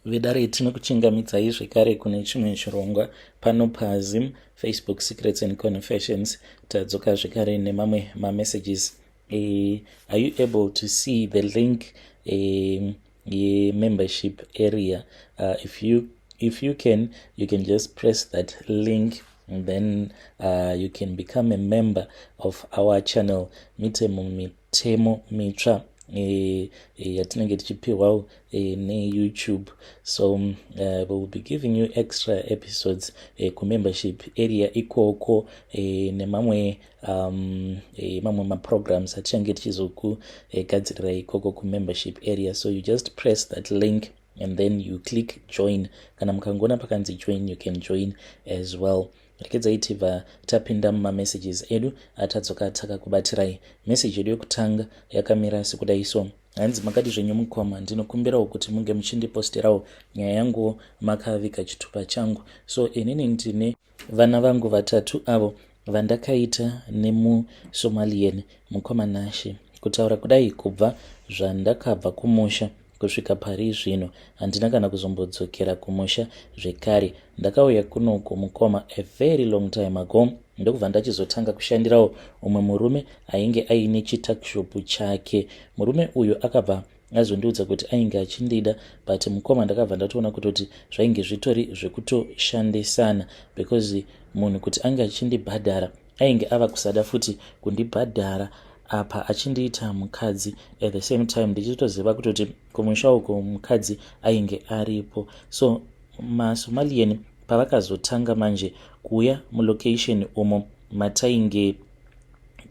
Vedare, tinokuchingamidzai zvekare kune chimwe chirongwa pano paZim Facebook Secrets and Confessions. Tadzoka zvekare nemamwe mamessages. Are you able to see the link yemembership area? If you can, you can just press that link and then you can become a member of our channel. Mitemo mitemo mitsva yatinenge tichipiwawo neYouTube, so we will be giving you extra episodes kumembership area ikoko nemamwe mamwe maprograms atichange tichizokugadzirira ikoko kumembership area. So you just press that link and then you click join. Kana mukangoona pakanzi join, you can join as well. Rekedzai tibva tapinda mumamessages edu atadzoka takakubatirai. Meseji yedu yekutanga yakamira sekudai so. Hanzi, "Makadi zvenyu mukoma? Ndinokumbirawo kuti munge muchindiposterawo nyaya yangu makaviga chitupa changu. So inini ndine vana vangu vatatu avo vandakaita nemuSomalian. Mukoma Nashe, kutaura kudai, kubva zvandakabva kumusha kusvika pari zvino handina kana kuzombodzokera kumusha zvekare. Ndakauya kunoku, mukoma, a very long time ago, ndokubva ndachizotanga kushandirawo umwe murume ainge aine chituckshop chake. Murume uyu akabva azondiudza kuti ainge achindida, but mukoma, ndakabva ndatoona kutoti zvainge zvitori zvekutoshandisana, because munhu kuti ange achindibhadhara, ainge ava kusada futi kundibhadhara apa achindiita mukadzi. At the same time ndichitoziva kutoti kumusha uko mukadzi ainge aripo. So maSomalian pavakazotanga manje kuuya mulocation umo matainge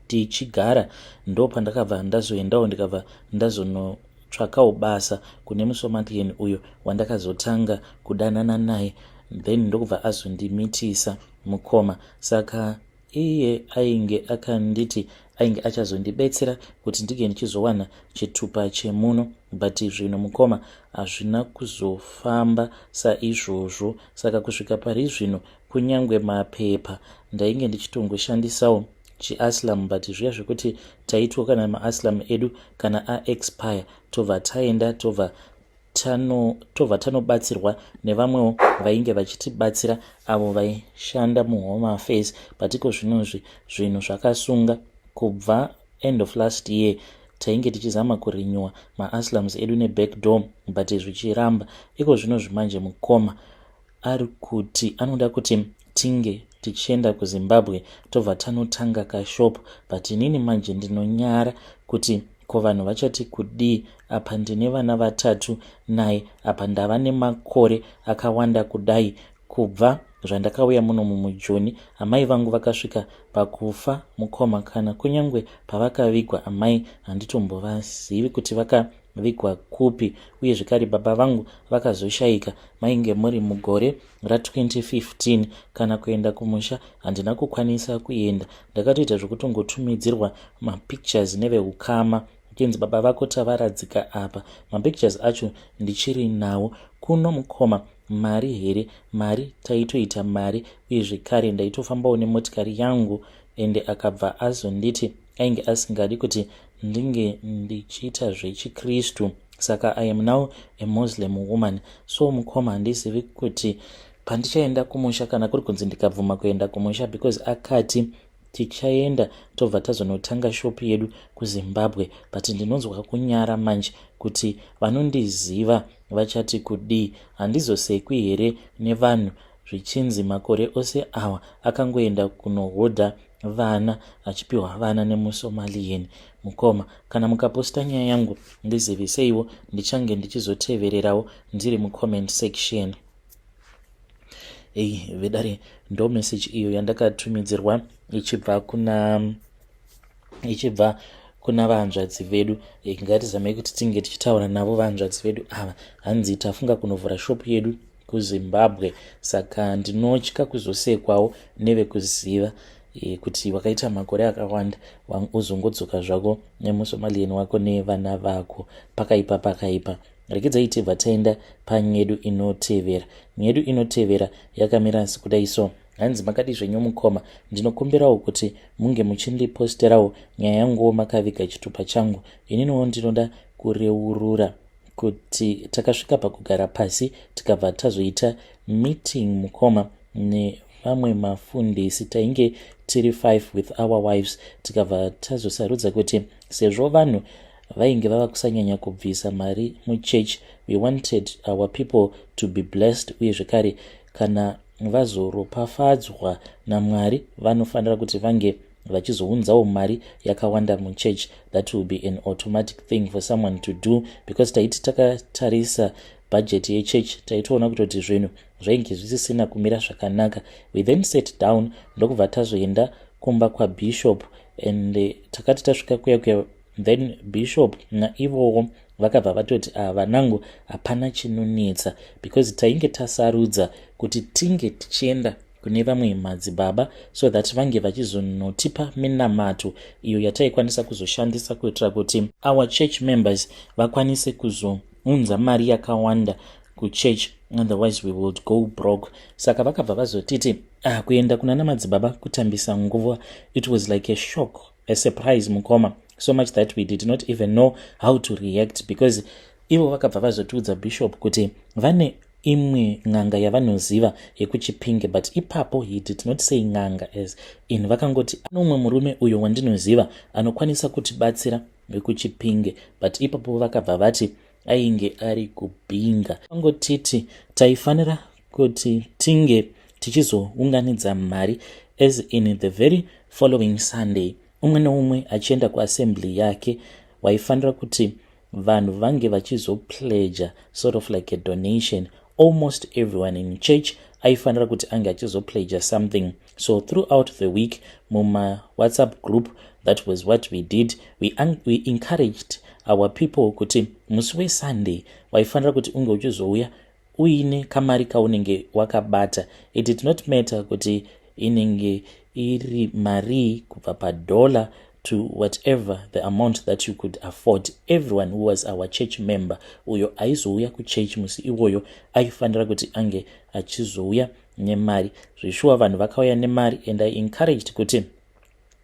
tichigara, ndo pandakabva ndazoendawo, ndikabva ndazonotsvakawo basa kune muSomalian uyo wandakazotanga kudanana naye, then ndokubva azondimitisa, mukoma. Saka iye ainge akanditi ainge achazondibetsera kuti ndinge ndichizowana chitupa chemuno, but zvino, mukoma, hazvina kuzofamba saizvozvo. Saka kusvika pari zvino, kunyange mapepa ndainge ndichitongoshandisawo chiasylum, but zviya zvekuti taitwa kana maasylum edu kana aexpire, tobva taenda, tobva tanobatsirwa nevamwewo vainge vachitibatsira avo vaishanda muHome Affairs. But iko zvinozvi zvinhu zvakasunga. Kubva end of last year tainge tichizama kurenewa maasylums edu nebackdoor, but zvichiramba. Iko zvino zvimanje, mukoma, ari kuti anoda kuti tinge tichienda kuZimbabwe, tobva tanotanga kashop, but inini manje ndinonyara kuti ko vanhu vachati kudii. Apa ndine vana vatatu naye, apa ndava nemakore akawanda kudai kubva zvandakauya muno mumujoni. Amai vangu vakasvika pakufa, mukoma, kana kunyange pavakavigwa amai handitombovazivi kuti vakavigwa kupi. Uye zvekare baba vangu vakazoshayika mainge muri mugore ra2015. Kana kuenda kumusha handina kukwanisa kuenda. Ndakatoita zvekutongotumidzirwa mapictures neveukama, kunzi baba vako tavaradzika apa. Mapictures acho ndichiri nawo kuno, mukoma. Mari here? Mari taitoita mari, uye zvekare ndaitofambawo nemotikari yangu. Ende akabva azonditi ainge asingadi kuti ndinge ndichiita zvechikristu, saka I am now a Muslim woman. So mukoma, handizivi kuti pandichaenda kumusha, kana kuri kunzi ndikabvuma kuenda kumusha, because akati tichaenda tobva tazonotanga shopu yedu kuZimbabwe, but ndinonzwa kunyara manje kuti vanondiziva vachati kudii. Handizosekwi here nevanhu zvichinzi makore ose awa akangoenda kunohodha vana, achipiwa vana nemuSomalian? Mukoma, kana mukaposta nyaya yangu, ndiziviseiwo, ndichange ndichizotevererawo ndiri mucomment section." Ei, vedare, ndo message iyo yandakatumidzirwa ichibva kuna vahanzvadzi vedu. Ngatizamei kuti tinge tichitaura navo vahanzvadzi vedu ava. Hanzi tafunga kunovhura shopu yedu kuZimbabwe, saka ndinotya kuzosekwawo nevekuziva kuti wakaita makore akawanda uzongodzoka zvako nemuSomalian wako nevana vako. Pakaipa, pakaipa. Rekedzai tibva taenda panyedu inotevera. Nyedu inotevera yakamira sekudai so. Hanzi, "Makadi zvenyu mukoma? Ndinokumbirawo kuti munge muchindiposterawo nyaya yanguwo makaviga chitupa changu. Ininiwo ndinoda kureurura. Kuti takasvika pakugara pasi, tikabva tazoita meeting, mukoma, nevamwe mafundisi. Tainge tiri 5 with our wives. Tikabva tazosarudza kuti sezvo vanhu vainge vava kusanyanya kubvisa mari muchurch, we wanted our people to be blessed. Uye zvekare, kana vazoropafadzwa naMwari, vanofanira kuti vange vachizounzawo mari yakawanda muchurch. That will be an automatic thing for someone to do, because taiti takatarisa bhajeti yechurch, taitoona kutoti zvinhu zvainge zvisisina kumira zvakanaka. We then sat down, ndokubva tazoenda kumba kwabishop, and takati tasvika kuya kuya, then bishop naivowo vakabva vatoti, "Ah, vanangu, hapana chinonetsa," because tainge tasarudza kuti tinge tichienda kune vamwe madzibaba so that vange vachizonotipa minamato iyo yataikwanisa kuzoshandisa kuitira kuti our church members vakwanise kuzounza mari yakawanda kuchurch, otherwise we would go broke. Saka vakabva vazotiti, "Ah, kuenda kuna namadzibaba kutambisa nguva." It was like a shock, a surprise, mukoma, so much that we did not even know how to react, because ivo vakabva vazotiudza, bishop, kuti vane imwe n'anga yavanoziva yekuChipinge. But ipapo he did not say n'anga as in, vakangoti anomwe murume uyo wandinoziva anokwanisa kutibatsira wekuChipinge. But ipapo vakabva vati ainge ari kuBinga. Angotiti taifanira kuti tinge tichizounganidza mari, as in the very following Sunday, umwe neumwe achienda kuassembly yake, waifanira kuti vanhu vange vachizopledga sort of like a donation. Almost everyone in church aifanira kuti ange achizopledga something. So throughout the week, mumawhatsapp group, that was what we did. We encouraged our people kuti musi weSunday waifanira kuti unge uchizouya uine kamari kaunenge wakabata. It did not matter kuti inenge iri mari kubva padollar to whatever the amount that you could afford. Everyone who was our church member uyo aizouya kuchurch musi iwoyo aifanira kuti ange achizouya nemari. Zvishuwa, vanhu vakauya nemari, and I encouraged kuti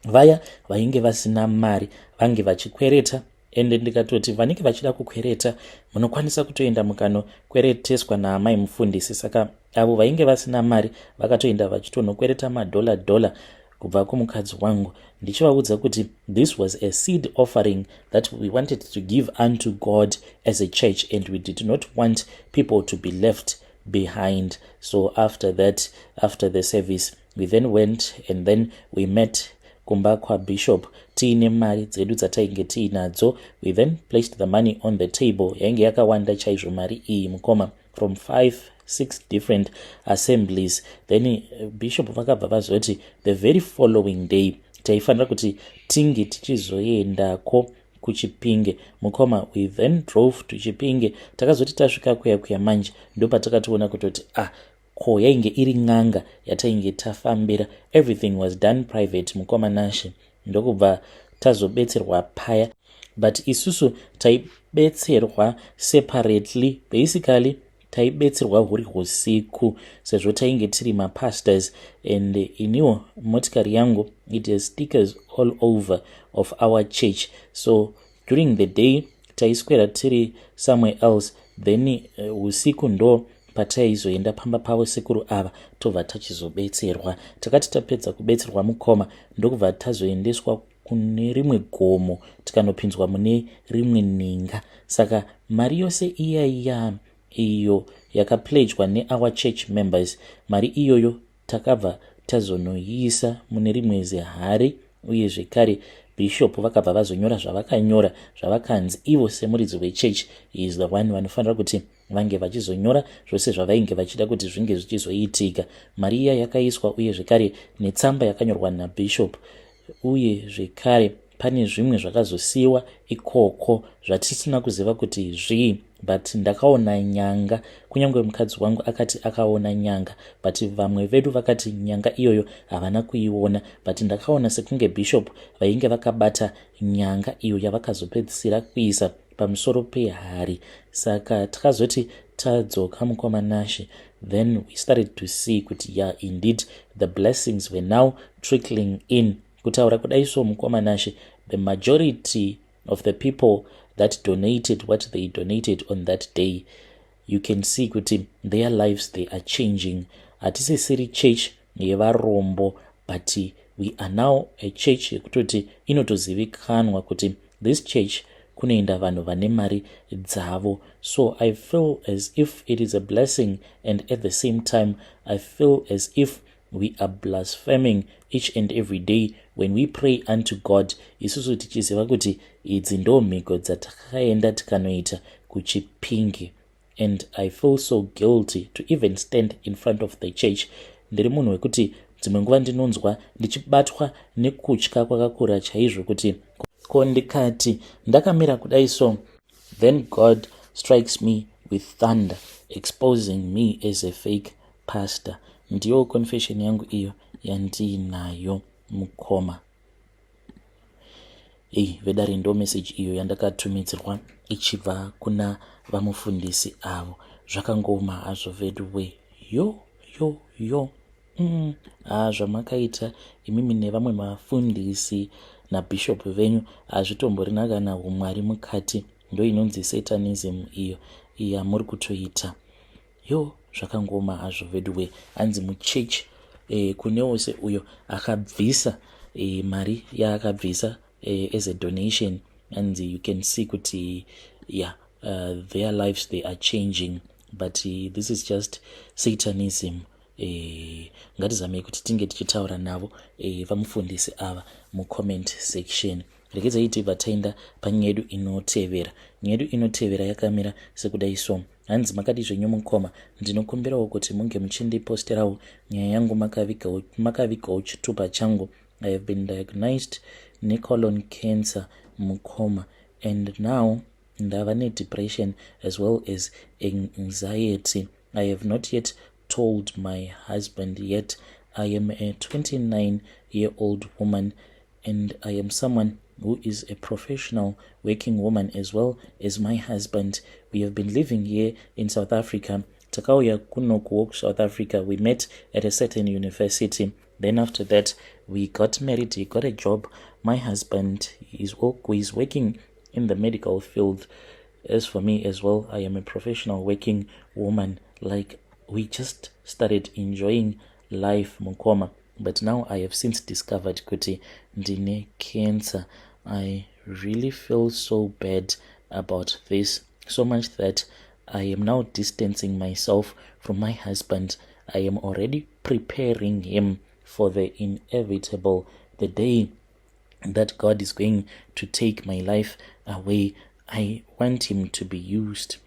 vaya vainge vasina mari vange vachikwereta, ende ndikatoti vanenge vachida kukwereta munokwanisa kutoenda mukanokwereteswa naamai mufundisi. Saka avo vainge vasina mari vakatoenda vachitonokwereta madhola dhola kubva kumukadzi wangu, ndichivaudza kuti this was a seed offering that we wanted to give unto God as a church, and we did not want people to be left behind. So after that, after the service, we then went and then we met kumba kwabishop tiine mari dzedu dzatainge tiinadzo. We then placed the money on the table. Yainge yakawanda chaizvo mari iyi, mukoma, from five six different assemblies. Then bishop vakabva vazoti the very following day taifanira kuti tinge tichizoendako kuChipinge. Mukoma, we then drove to Chipinge. Takazoti tasvika kuya kuya manje, ndopatakatoona kutoti, ah, ko yainge iri n'anga yatainge tafambira. Everything was done private, mukoma Nashe. Ndokubva tazobetserwa paya, but isusu taibetserwa separately. Basically taibetserwa huri usiku, sezvo tainge tiri mapastors, and iniwo motikari yangu, it has stickers all over of our church. So during the day taiswera tiri somewhere else, then usiku ndo pataizoenda pamba pavo sekuru ava, tobva tachizobetserwa. Takati tapedza kubetserwa, mukoma, ndokubva tazoendeswa kune rimwe gomo, tikanopinzwa mune rimwe ninga. Saka mari yose iyaiya iyo yakapledgwa neour church members, mari iyoyo takabva tazonoiisa mune rimwe zihari. Uye zvekare bishop vakabva vazonyora zvavakanyora, zvavakanzi ivo semuridzi wechurch is the one vanofanira kuti vange vachizonyora zvose zvavainge vachida kuti zvinge zvichizoitika. Mari iya yakaiswa, uye zvekare netsamba yakanyorwa nabishop. Uye zvekare pane zvimwe zvakazosiyiwa ikoko zvatisina kuziva kuti zvii, but ndakaona nyanga. Kunyange mukadzi wangu akati akaona nyanga, but vamwe vedu vakati nyanga iyoyo havana kuiona, but ndakaona sekunge bishop vainge vakabata nyanga iyo yavakazopedzisira kuisa pamusoro pehari. Saka takazoti tadzoka, mukoma Nashe, then we started to see kuti, yeah, indeed the blessings were now trickling in. Kutaura kudai so, mukoma Nashe, the majority of the people that donated what they donated on that day, you can see kuti their lives, they are changing. Hatisisiri church yevarombo, but we are now a church yekutoti inotozivikanwa kuti this church kunoenda vanhu vane mari dzavo. So I feel as if it is a blessing, and at the same time I feel as if we are blaspheming each and every day when we pray unto God, isusu tichiziva kuti idzi ndo mhiko dzatakaenda tikanoita kuChipingi. And I feel so guilty to even stand in front of the church. Ndiri munhu wekuti dzimwe nguva ndinonzwa ndichibatwa nekutya kwakakura chaizvo kuti ko ndikati ndakamira kudai so, then God strikes me with thunder, exposing me as a fake pastor. Ndiyo confession yangu iyo yandiinayo, mukoma. Ei, vedare, ndo message iyo yandakatumidzirwa ichibva kuna vamufundisi avo. Zvakangoma hazvo veduwe. Yo yo yo. Ha, zvamakaita imimi nevamwe mafundisi nabhishop venyu hazvitomborina kana umwari mukati. Ndo inonzi satanism iyo yamuri kutoita. Yo, zvakangoma hazvo veduwe. Hanzi muchechi kune wose uyo akabvisa mari yaakabvisa as a donation, and you can see kuti, yeah, their lives, they are changing, but this is just satanism. Ngatizamei kuti tinge tichitaura navo vamufundisi ava mucomment section. Regedzai tibva taenda panyaya yedu inotevera. Nyaya yedu inotevera yakamira sekudai so. Hanzi, "Makadi zvenyu mukoma? Ndinokumbirawo kuti munge muchindiposterawo nyaya yangu makavigawo chitupa changu. I have been diagnosed necolon cancer, mukoma, and now ndava nedepression as well as anxiety. I have not yet told my husband yet. I am a 29-year-old woman and I am someone who is a professional working woman as well as my husband. We have been living here in South Africa. Takauya kunoku South Africa. We met at a certain university. Then after that we got married. He got a job. My husband is working in the medical field. As for me as well, I am a professional working woman. Like, we just started enjoying life, mukoma, but now I have since discovered kuti ndine cancer. I really feel so bad about this, so much that I am now distancing myself from my husband. I am already preparing him for the inevitable, the day that God is going to take my life away. I want him to be used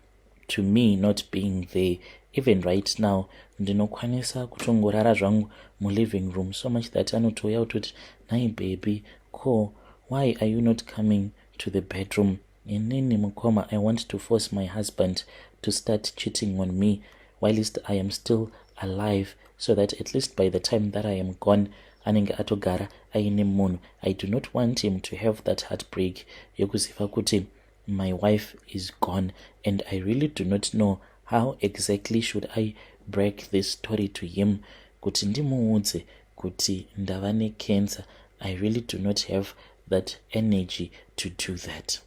to me not being there. Even right now ndinokwanisa kutongorara zvangu muliving room, so much that anotouya kutoti, 'Nai baby, ko why are you not coming to the bedroom?' Inini, mukoma, I want to force my husband to start cheating on me whilst I am still alive, so that at least by the time that I am gone, anenge atogara aine munhu. I do not want him to have that heartbreak yekuziva kuti my wife is gone, and I really do not know how exactly should I break this story to him, kuti ndimuudze kuti ndava necancer. I really do not have that energy to do that."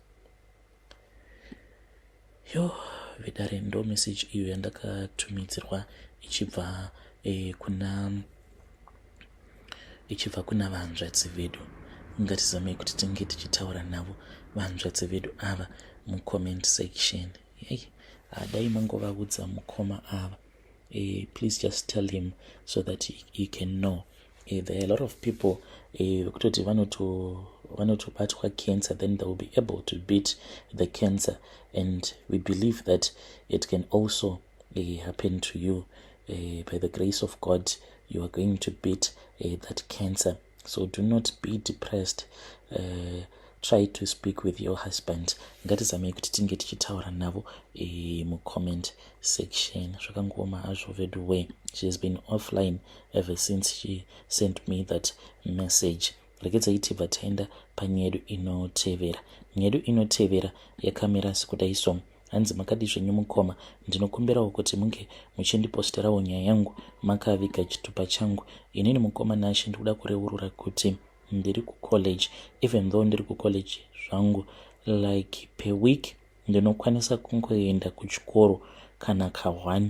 Yo, vedare, ndo message iyo yandakatumidzirwa ichibva kuna vanzvadzi vedu. Ngatizamei kuti tinge tichitaura navo vanzvadzi vedu ava mucomment section. Ei, dai mangovaudza mukoma ava. Please just tell him so that he can know. There are a lot of people vekutoti vanotobatwa cancer, then they will be able to beat the cancer, and we believe that it can also happen to you. By the grace of God, you are going to beat that cancer, so do not be depressed. Try to speak with your husband. Ngatizamei kuti tinge tichitaura navo mucomment section. Zvakangoma hazvo vedu. She has been offline ever since she sent me that message. Regedzai tibva taenda panyaya yedu inotevera. Nyaya yedu inotevera yakamira sekudai so. Hanzi, "Makadi zvenyu mukoma? Ndinokumbirawo kuti munge muchindiposterawo nyaya yangu makaviga chitupa changu. Inini, mukoma Nashe, ndikuda kureurura kuti ndiri kucollege. Even though ndiri kucollege zvangu, Like per week ndinokwanisa kungoenda kuchikoro kana ka1,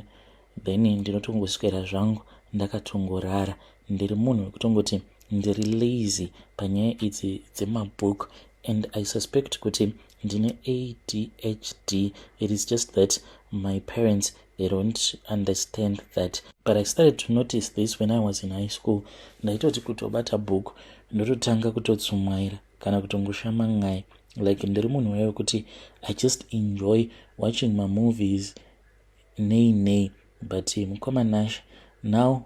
then ndinotongoswera zvangu ndakatongorara. Ndiri munhu wekutongoti ndiri lazy panyaya idzi dzemabhuku, and I suspect kuti ndine ADHD. It is just that my parents, they don't understand that, but I started to notice this when I was in high school. Ndaitoti kutobata bhuku ndototanga kutotsumwaira kana kutongoshama n'ai. Like ndiri munhu waive kuti I just enjoy watching mamovies nei nei. But mukoma Nash, now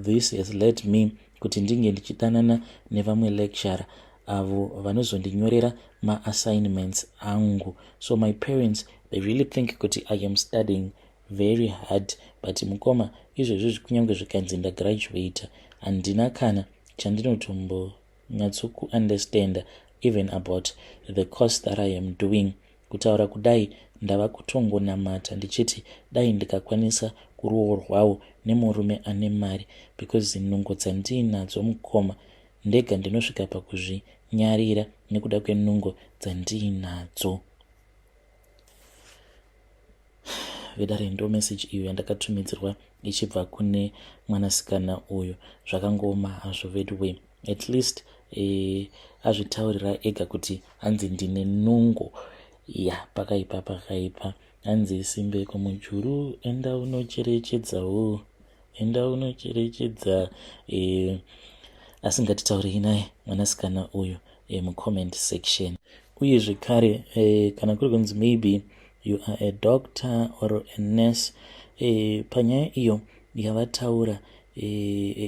this has led me kuti ndinge ndichidanana nevamwe lecturer avo vanozondinyorera maassignments angu. So my parents, they really think kuti I am studying very hard, but mukoma, izvezvi kunyange zvikanzi ndagraduata, handina kana chandinotombonyatsokuunderstanda even about the course that I am doing. Kutaura kudai, ndava kutongonamata ndichiti dai ndikakwanisa kuroorwawo nemurume ane mari, because nungo dzandiinadzo, mukoma, ndega ndinosvika pakuzvinyarira nekuda kwenungo dzandiinadzo. Vedare, ndo meseji iyo yandakatumidzirwa ichibva kune mwanasikana uyu. Zvakangooma hazvo veduwe. At least azvitaurira ega kuti hanzi ndine nungo ya. Pakaipa, pakaipa. Hanzi simbe kumujuru, enda unocherechedzawo, enda unocherechedza. Asi ngatitaurei naye mwanasikana uyu mucomment section. Uye zvekare, kana kuri kunzi maybe you are a doctor or a nurse, panyaya iyo yavataura,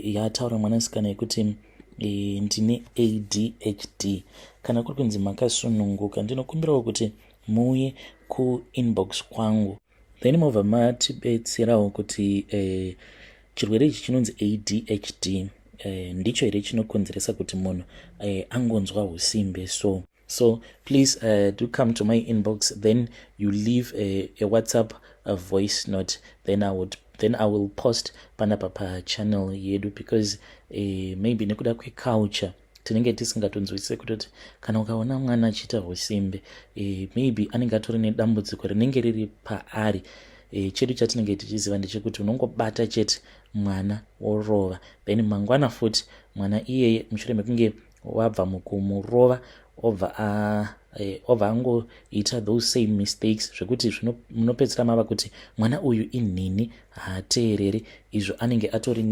yataura mwanasikana yekuti ndine ADHD, kana kuri kunzi makasununguka, ndinokumbirawo kuti muuye kuinbox kwangu, then mobva matibetserawo kuti chirwere ichi chinonzi ADHD ndicho here chinokonzeresa kuti munhu angonzwa usimbe? So please do come to my inbox, then you leave a WhatsApp, a voice note, then I will post panapa pachannel yedu, because maybe nekuda kweculture tinenge tisingatonzwisise kutoti kana ukaona mwana achiita usimbe, maybe anenge atori nedambudziko rinenge riri paari. Chedu chatinenge tichiziva ndechekuti unongobata chete mwana worova, then mangwana futi mwana iyeye, mushure mekunge wabva mukumurova, obva angoita those same mistakes, zvekuti munopedzisira mava kuti mwana uyu inhini, haateereri, izvo anenge atori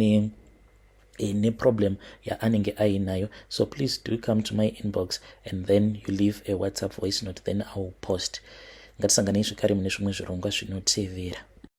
neproblem yaanenge ainayo. So please do come to my inbox and then you leave a WhatsApp voice note, then I will post. Ngatisanganei zvekare mune zvimwe zvirongwa zvinotevera.